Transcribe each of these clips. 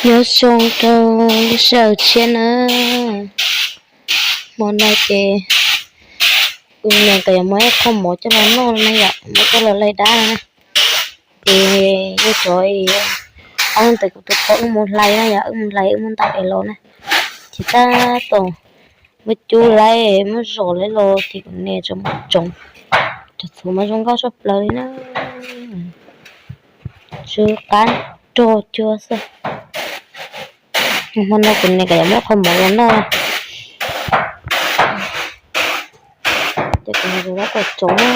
Nyob zoo rau lub sij hawm tshiab na. Hmo no ces kuv niam nkawd yuav muab ib qho mov coj los noj na yom, muab coj los laij dab na. Ces yog cov ob ntawm kuv tus pog wb mus hlais na yom, wb mus hlais wb muab ntau es los na. Ces tab tom muab cub laib muab zom laib los ces kuv niam tseem mus tsoov. Cov txhuv mas zoo nkauj tshaj plaws li na. Tsw qab rog cuag xwb. Hmo no kuv niam nkawd yuav muab qhov mov los noj. Ces kuv niam nkawd yuav kom tsoov na.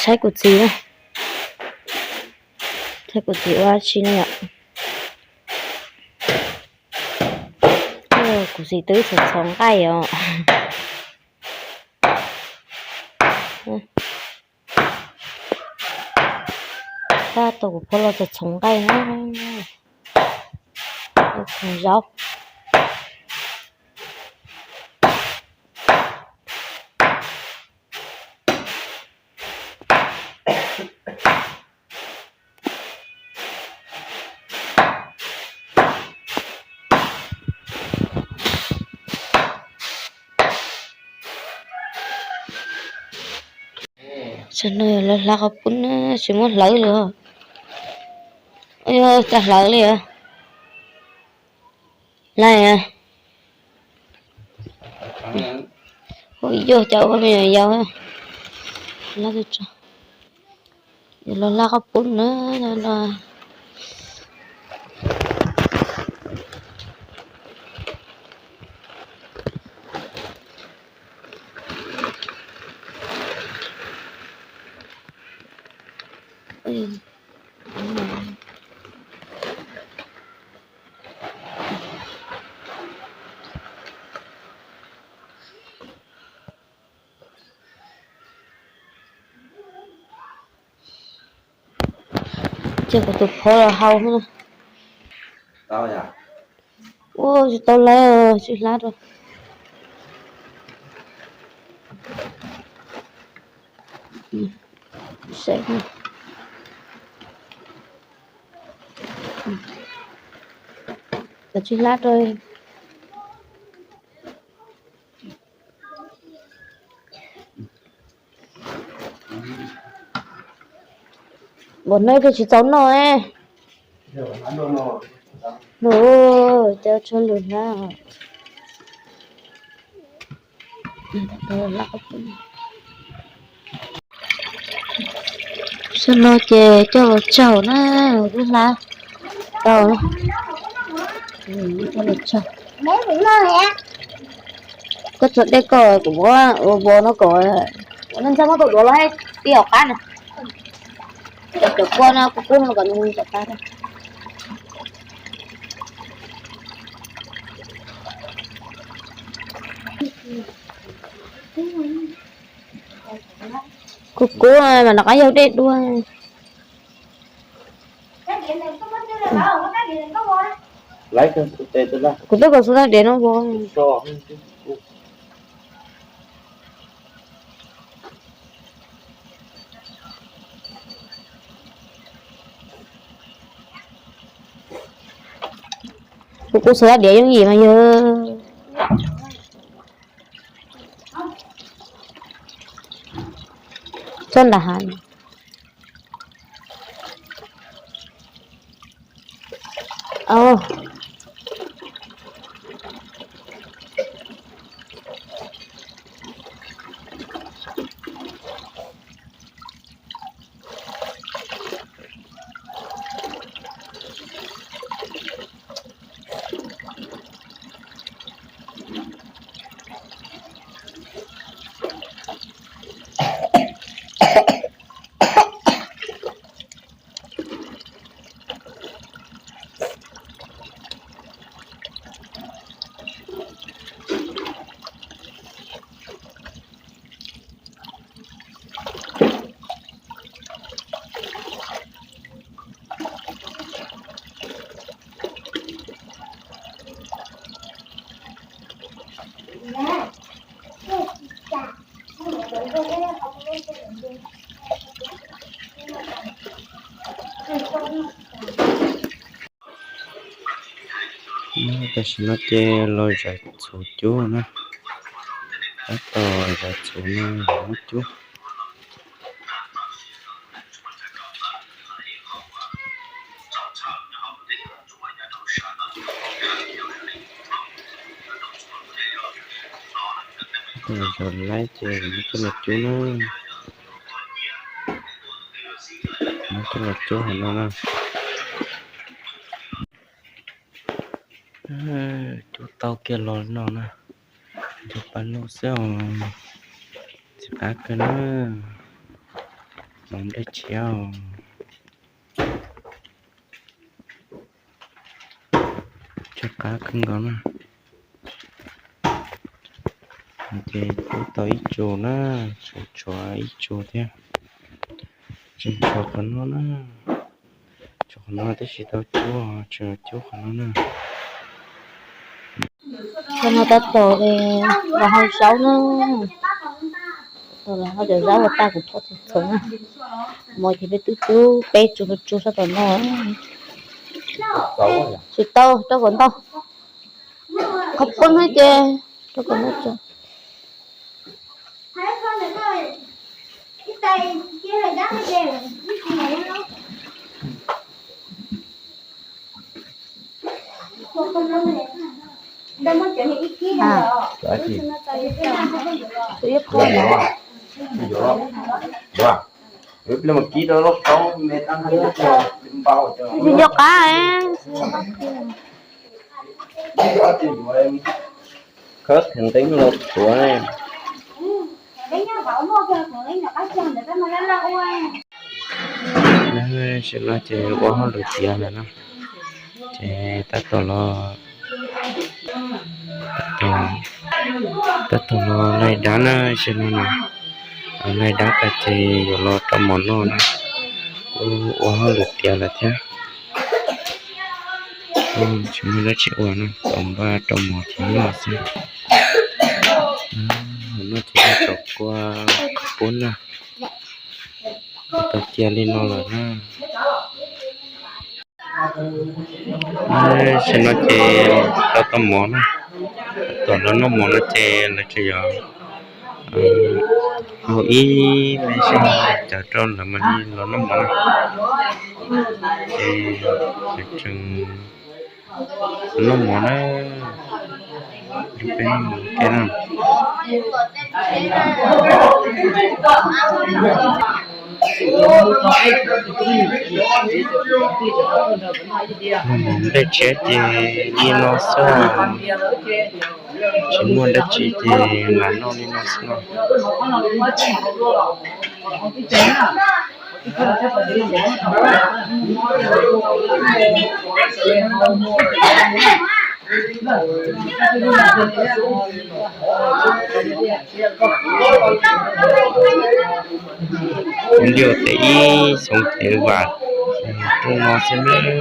Saib kuv txiv na, saib kuv txiv ua dab tsi na yom. Kuv txiv twb txhoov txhoov nqaij os. Tab tom kuv pog los txhoov txhoov nqaij na. Txhoov zaub. Tam no yog lawv hlawv qhov pub na, tsis muab hlawv li os. Ua cas hlawv li os. Lawv, ua yog cov ua me nyuam yaus, los hlawv qhov pub na. Ces kuv tus phauj los hau. Ua tsis tau lawv, tsis hlab rau. Tsis hlab rau. Npaum no ces tsis txaus noj. Nws, cov tshuav lwm hnab. Tam no ces coj los tsaug na, twb hlab tau na. Coj los tsaug. Koj tso dej koj, kuv muab ua vov no kom, ua neej ntxhab muab tau duav los, tij om qab na. Cov kua no kuv pub no kom nws mus tom qab na. Kuv kuv mas nws qab yau dej dua. Kuv twb kom xub thaj diav no vov. Kuv kuv xub thaj diav yooj yim mas yog txoj nram hav. Tam sim no ces los zais txhuv cub na. Tab tom zais txhuv no los muab cub. Zais laib ces muab coj los cub na. Muab coj los cub hauv no na. Cub tau kiag los no na. Cov pas no xwb os. Tsis qab kawg na. Mov nplej tshiab os. Tsis qab kawg nkaus na. Ces cub tau ib tsu na, tseem tshuav ib tsu thiab. Tseem tshuav qhov no na. Tshuav qhov no tab sis tau cub, tseem cub qhov no na. Qhov no tab tom los hau zaub na. Tab tom los hau cov zaub uas tag kuv phob txhua txhua na. Hmo ces peb twb cub peb tsu tsu sab tom no. Tsis tau, rau kom ntau. Qhov poob no ces rau kom ntau tso. Nco qab. Khawb kheev nqeeb los tuav. Tam sim no ces ua hauj lwm tiav lawm na. Ces tab tom los, tab tom los laij dab na, tam sim no na. Laij dab tas ces yuav los rau mov noj na. Kuj ua hauj lwm tiav lawm thiab. Tsis muaj dab tsi ua na, tos npaj rau mov thiab noj xwb. Noj ces tau kua qhov poob na. Tau cia li no lawm na. Tam sim no ces tau tau mov na. Tom los noj mov no ces lawv tseem yuav hau ib me zej cov rau lawv mam li los noj mov na. Ces lawv tseem noj mov na. Peb noj mov ua ke na. Noj mov nplej tshiab ces li no xwb. Tsis muaj dab tsi ces lam noj li no xwb no. Kuv ntiaj teb ib xyoo teb vam rooj no xwb na.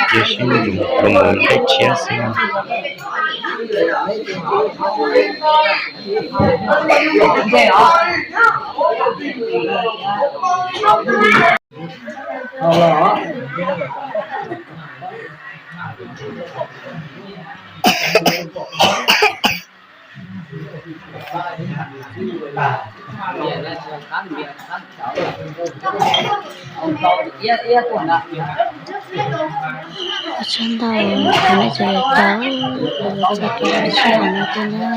Cia siab mus rau mus nplej tshiab xwb. Tsaug ntau, nej tseem caum, txog rau lub sij hawm no thiab na.